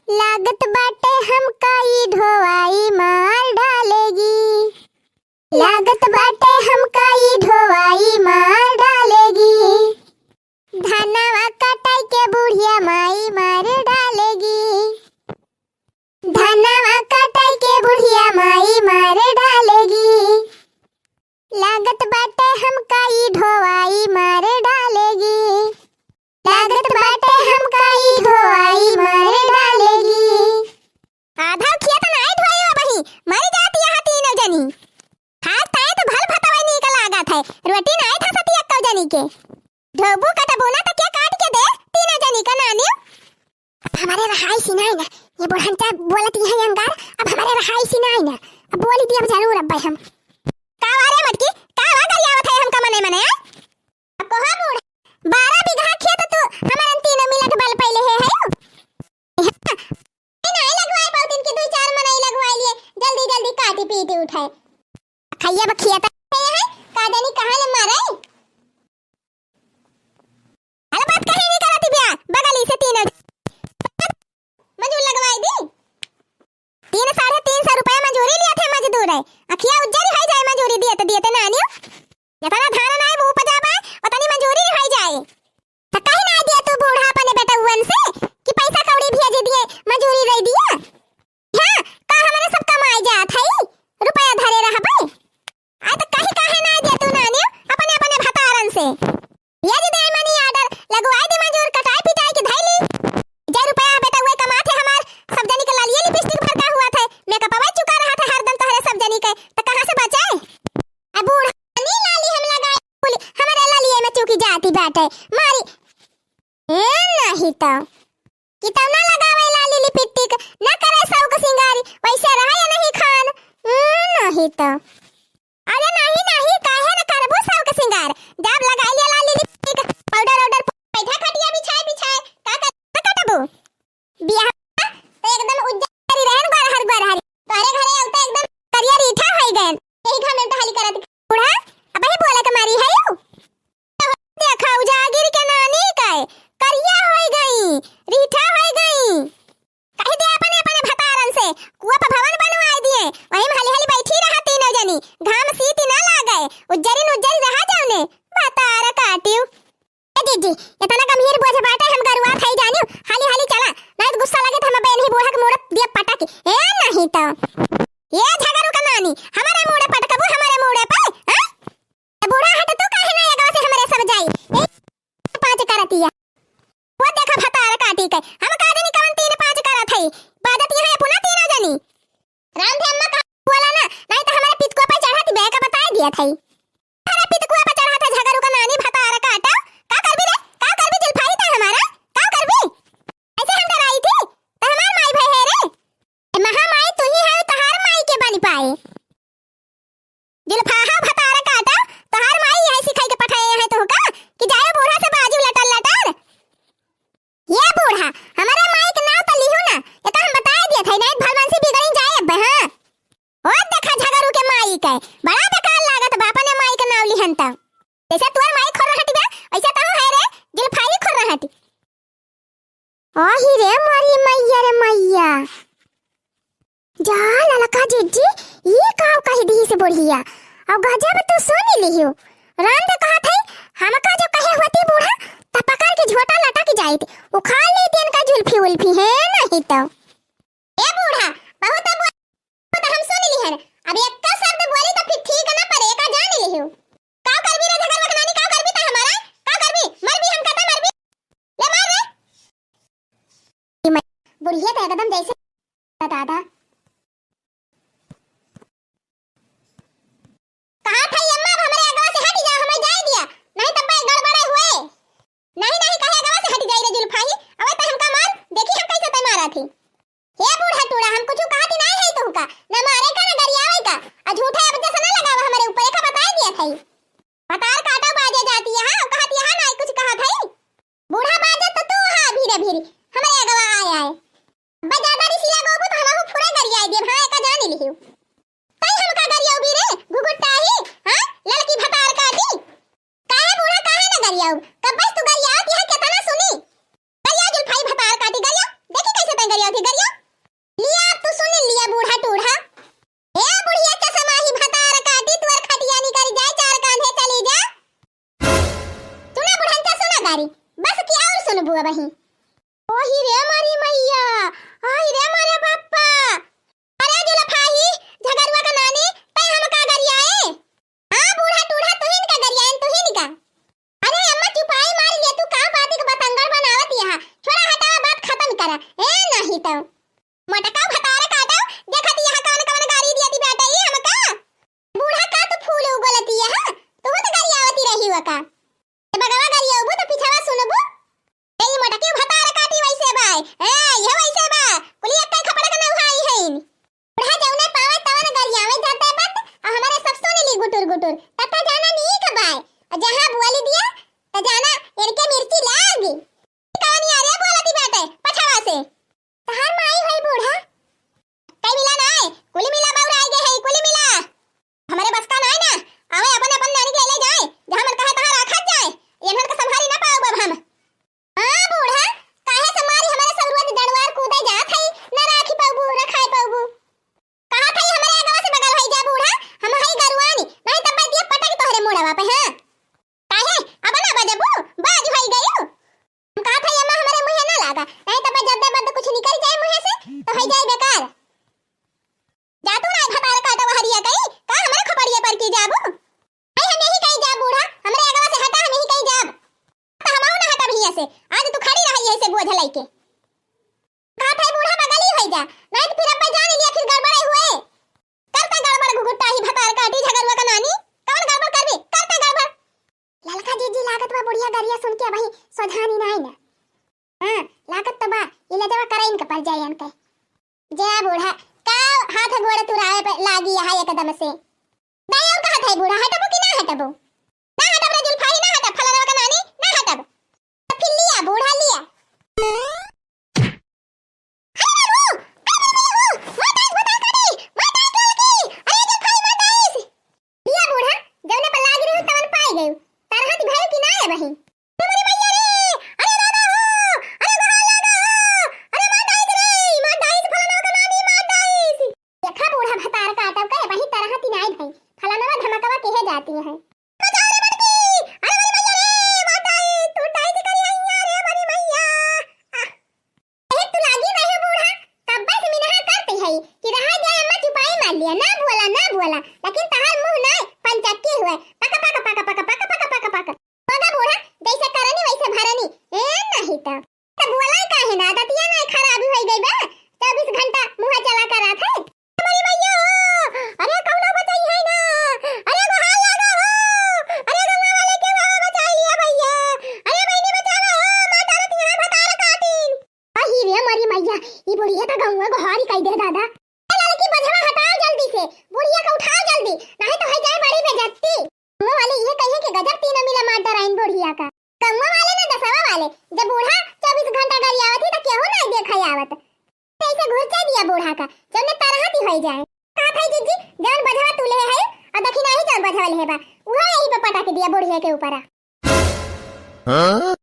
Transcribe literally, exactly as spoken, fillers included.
लागत बाटे हमका ई ढोवाई मार डालेगी। लागत बाटे हमका ई ढोवाई मार डालेगी। धनवा कटाई के बुढ़िया माई मार डालेगी। धनवा कटाई के बुढ़िया माई मार डालेगी। लागत बाटे हमका ई ढोवाई मार डालेगी। लागत बाटे हमका ई ढोवाई मार डालेगी। आधा खेत नाई ढोई अबही, मर जाती यहाँ तीनों जनी। हाथ ताए तो भल भतवई नीक लागत है, रोटी नाई था सती एक्को जनी के। ढोबू कटबू ना तो के काट के दे तीनों जनी का नानी। अब हमरे रहाई सी नाई ना, ये बुढ़ंचा बोलत यहाँ अंगार, अब हमरे रहाई सी नाई ना, अब बोली दिया जरूर अब भाई हम। का वा रे मटकी, का वा गरियावत है हमका मने मने, आ? अब कहा बूढ़ा, बारह बीघा खेत तू हमरन तीनों मिलत बल पहले है, है यू? नहीं लगवाए पाउत इनके दुई चार मनई लगवाए लिए, जल्दी जल्दी काटी पीटी उठाए। खैया बा खेत है, का जानी कहाँ ले मारे। अरे बात कहीं नहीं करती बिया, बगली से तीन मजूर लगवाई दी। तीन, साढ़े तीन सौ रुपया मजूरी लिया थे मजदूर है, अखिया उज्जर हो जाए मजूरी दिए तो दिए तो नानियो। जितना धान ना है वो उपजा पाए, उतनी मजूरी हो जाए। तो कहीं ना दिया तू बूढ़ा अपने बेटउअन से कि पैसा कौड़ी भेज दिए, मजूरी दे दिया। हाँ, का हमरे सब कमाए जात है, रुपया धरे रहबे। आय तो कहीं काहे ना दे तू नानी अपने अपने भतारन से। ये जी दे मनी order, लगवाए दे मजूर, कटाई पिटाई के धैली। जे रुपया बेटा उहे कमात है हमार, सब जनी के लालिये लिपस्टिक भर का हुआ थे, मेकअपवा चुका रहा था हरदम तोहरे सब जनी के, तो कहाँ से बचे? अब बूढ़ा नी लाली हम लगाए, बोली, हमारे लालिये में चुकी जाती बाटे, मारी। ए, नहीं तो। कितना लगावे लाली लिपस्टिक, न करे शौक सिंगारी, वैसे रहे या नहीं खान। हम्म, नहीं तो। अरे नहीं, नहीं, काहे न करबू शौक सिंगार? जब लगाई ले लाली लिपस्टिक, पाउडर वाउडर, बैठा खटिया बिछाए बिछाए, का कर, का कटबू? बियाह तो एकदम उज्जर रहन, गोरहर गोरहर। तोहरे घरे अब तो एकदम करिया रीठा होई गए। यही घमंड हाली करत बूढ़ा, अब ही बोले के मारी है यू। देखा, उजागिर के नानी के करिया होई गई, रीठा होई गई। कही दे अपने, अपने भतारन से, कुआ पर भवन बनवाई दिए, वहीं में हाली हाली बैठी रहा तीनों जनी, घाम सीत ना लागे, उज्जरी नुज्जरी रहा जाने, भतार काटियो। ए दीदी, इतना गंभीर बोझ बाटे, हम गरुआ खाई जानियो, हाली हाली चला, नहीं तो गुस्सा लगे तो हम बहन ही बूढ़ा के मुड़े दिए पटक। ए नहीं तो, ये झगड़ू का नानी, हमारे मुड़े पटकबू, हमारे मुड़े पे, हाँ? ए बूढ़ा हट, तू काहे ना एगवा से हमरे सब जाई? ए, पाँच करतिया। वो देखा भतार काटी के। हम का जानी कवन तीन पाँच करत हई। बाजत यहाँ अपना तीनों जनी। राम धे अम्मा का बोला ना, नहीं तो हमारे पितकुआ पे चढ़त बे का बताए दिया थई। अरे पितकुआ पे चढ़ा था झगड़ू का नानी भतार काटा। का करबी रे? का करबी जुल्फाही ता हमारा? का करबी? ऐसे हम डराई थी? तो हमार माई भाई है रे। ए महामाई तू ही है, तहार माई के बन पाए। जुल्फाहा भतार काटा, तोहार माई यही सिखाई के पठाए हैं तोहका कि जायो बूढ़ा से बाजू लटर लटर। ये बूढ़ा, हमारे माई के नाव तो लिहू ना, ये तो हम बताए दिए थे, नहीं भलमनसी बिगड़ी जाए अब, हाँ। ओ देखा झगड़ू के माई के, बड़ा बेकार लागत बा अपने माई के नाव लिहन त। जैसे तोर माई खोर रहटी बा, वैसे तो है रे, जुल्फाही खोर रहटी। आही रे मोरी मैया रे मैया। जा ललका जिज्जी, ई काव कहि दिहिस बुढ़िया। अउ गजब तू सुनि लिहियो। राम दे कहत है, हमका जो कहे होती बूढ़ा, त पकड़ के झोटा लटक जाइत। उखाड़ लेती इनका जुल्फी उल्फी है नहीं तो। ए बूढ़ा, बहुत बोल तो हम सुन लिहन। अब एक्का शब्द बोली तो फिर ठीक ना पड़े, एका जान लिहू। का करबी रे झगड़ुआ के नानी, का करबी त हमारा? का करबी? मरबी हमका त मरबी। ले मार रे। बुढ़िया तो एकदम जैसे दादा। कहा था अम्मा, अब हमरे अगवा से हट जा, हमें जाए दिया, नहीं तब गड़बड़े हुए। नहीं, नहीं, कहे अगवा से हट जाई रे जुल्फाही, अबे तो हमका मार, देखी हम कैसे तय मारा थी। हे बूढ़ा टूड़ा, हम कुछ कहत ही नहीं है तुमका, न मारे का, न गरियावे का, आ झूठे अब जैसा न लगावा हमारे ऊपर, एका बताए दिया था। बतार काटा बाजे जाती है, हाँ, कहत यहाँ नहीं कुछ कहत है। बूढ़ा बाजे तो तू हाँ, भीरे भीरे, हमारे अगवा आए आए। अब्बा ज्यादा रिसिया गोबू तो हम फुरा गरियाए देब, हाँ, एका जान लिहियो। तई हमका गरियाऊ भी रे, घुघुटाही, हाँ, ललकी भतार काटी। काहे बूढ़ा, काहे न गरियाऊ? कब्बस तू गरियावत यहाँ केतना सुनी। गरिया जुल्फाई भतार काटी, गरिया। देखी कैसे तै गरियावत ही, गरिया। बही। ओही रे मारी मैया, आई रे मारे बाप्पा। अरे जुलफाही, झगरुआ का नानी, तै हमका गरियाए? हाँ बूढ़ा टूढ़ा, तुहिन का गरियाइन, तुहिन का। अरे अम्मा चुपाई मार लिया, तू का बात के बतंगड़ बनावत यहाँ? छोड़ा हटावा, बात खतम करा। ए नहीं तो। मोटका भतार काटो, देखत यहाँ कवन कवन गारी दियती बाटे ई हमका। बूढ़ा का तू फूल उगलती यहाँ? तू तो गरियावती रही हुआ का? ए बगवा गरियाबू तो पिछवा सुनबू। ए, ई मोटकी भतार काटी वैसे बाय। ए, ये वैसे बा। कुली एक्कै खपड़ा के नौहाई हईन। बूढ़ा जौने पावे तवन गरियावे जाते बत, आ हमारे सब सुन ली गुटुर गुटुर। तब तो जाना नीक बाय। आ जहाँ बोली दिया, तो जाना इनके मिर्ची लाग। कौन यारे बोलती बाटे, पछवा से? तहार माई हई बूढ़ा। कई मिला ना है, कुली मिला बौरा आई गए है, कुली मिला। हमरे बस का नाय ना, आवे अपन अपन नानी के ले ले जाए, जहाँ मन कहे तहाँ राखत जाए, ये मन का संभारी ना पाओ अब हम। हाँ बूढ़ा, काहे से मारी हमरे सब रोज डंडवार कूदे जात है, ना राखी पाउबू, ना खाए पाउबू। कहा था हमरे आगवा से बगल होई जा बूढ़ा, हम हई गरुआनी, नहीं तब दिया पटक तोहरे मुड़वा पे, हाँ। काहे, अब ना बजबू, बाज होई गयू। हम कहा था अम्मा हमरे मुँहे ना लागा, नहीं तब जब दे बद कुछ निकल जाए मुँहे से, तो होई जाए बेकार। जा तू ना भतार काटो हरिया कहीं, का हमरे खोपड़िया पर की जाबू? भाई हम यही कहीं जाब बूढ़ा, हमरे अगवा से हटा, हम यही कहीं जाब। तो हम ना हटब हिया से, आज तू खड़ी रही ऐसे बोझ लइके। कहा था बूढ़ा बगल ही होई जा, नहीं तो फिर अब्बे जान लिया फिर गड़बड़े हुए। करते गड़बड़ घुघुट्टा ही भतार काटी झगरुआ का नानी, कौन गड़बड़ करबी, करते गड़बड़। ललका जीजी लागत बा बुढ़िया गरिया सुन के अबही सोझानी नाई ना। हाँ, लागत तो बा, इलाजवा कराइन के पड़ जाए इनके। जय बूढ़ा, का हाथ गोड़ तुरावे पे लागी है एकदम से। दाई और कहा था बूढ़ा, हटबो कि ना हटबो? ना हटब रे जुल्फाही, ना हटब, फलाना का नानी, ना हटब। तो फिर लिया बूढ़ा, लिया। अरे बाबू, अरे बाबू, मार डाइस, भतार काटी, मार डाइस ललकी, अरे जुल्फाही मार डाइस। लिया बूढ़ा, जौने पर लाग रही तवन पाए गयू। तार हाथ भाई की ना है बही। अरे मोरी मैया रे, अरे दादा हो, अरे गोहार लागा हो, अरे मार डाइस रे, मार डाइस फलाना का नानी, मार डाइस। देखा बूढ़ा भतार काटब कहे वही तरह ती नाई भई, फलाना धमकवा केहे जाती है। बचाओ रे बड़की, अरे मोरी मैया रे, मार डाइस, तू डाइस करी आइया रे मोरी मैया। आह। एक तो लागी रहे बूढ़ा, कब्बे से मिनहा करते है कि रहा जाए अम्मा चुपाई मार लिया, ना बोला, ना बोला, लेकिन तहार मुँह ना पंचक्की हुए, पक, पक, पक। मगर बूढ़ा, जैसे करनी वैसे भरनी, ए नहीं तो। तो बोला काहे ना, दतिया ना खराबी होई गई बा, चौबीस घंटा मुँह चला कर रहा था। अरे भैया हो, अरे कौनो बचाई है ना, अरे गोहार लागा हो, अरे गंगा वाले के बाबा बचाई लिया भैया, अरे बहनी बचावा हो, माता रतिया भतार काटिन। अही रे मरी मैया, ई बुढ़िया तो गंगा गोहारी कई दे दादा। ए लड़की बझवा हटाओ जल्दी से, बुढ़िया का उठाओ जल्दी, नहीं तो हो जाए बड़ी बेइज्जती। गंगा वाले ये कहिए कि गजब तीनों मिला मार डराइन बुढ़िया का। गंगा वाले ना दसवा वाले, जब बूढ़ा चौबीस घंटा गरियावत ही तो केहू ना देखे आवत। ऐसे घुरचा दिया बूढ़ा का, जौने तरह ती होई जाए। का भाई जीजी, जौन बझवा तू ले है, और दखिनाही जौन बझवा ले है बा, उहो यही पे पटक दिया बुढ़िया के ऊपर। हाँ?